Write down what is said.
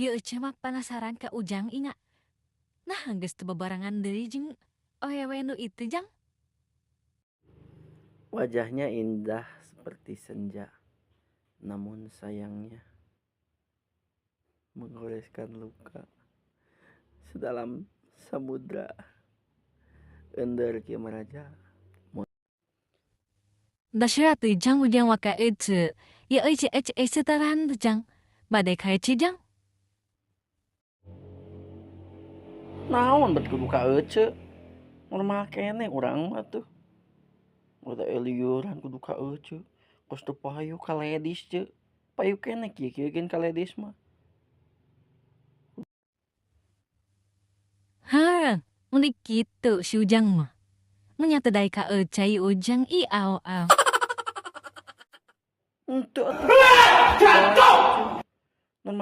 Ieu Ece mah panasaran ka Ujang inga. Nah geus teu babarengan deui jeung awewe nu itu Jang. Wajahnya indah seperti senja, namun sayangnya menggoreskan luka sedalam samudra. Ender kieu mah raja. Da sia teu Jang Ujang wa ka Ece. Ieu Ece Ece Ece taran teh Jang. Bade ka Ece Jang. Naon bet kudu ka Ece? Normal keneh urang mah tuh. Udah eliuran kudu ka Ece. Kos teu payu ka ledis ce. Payu keneh kieu-kieu gen ka ledis mah. Hah, mun kitu si Ujang mah. Mun nya teu daek ka Ece ieu Ujang ih aw aw. Henteu atuh.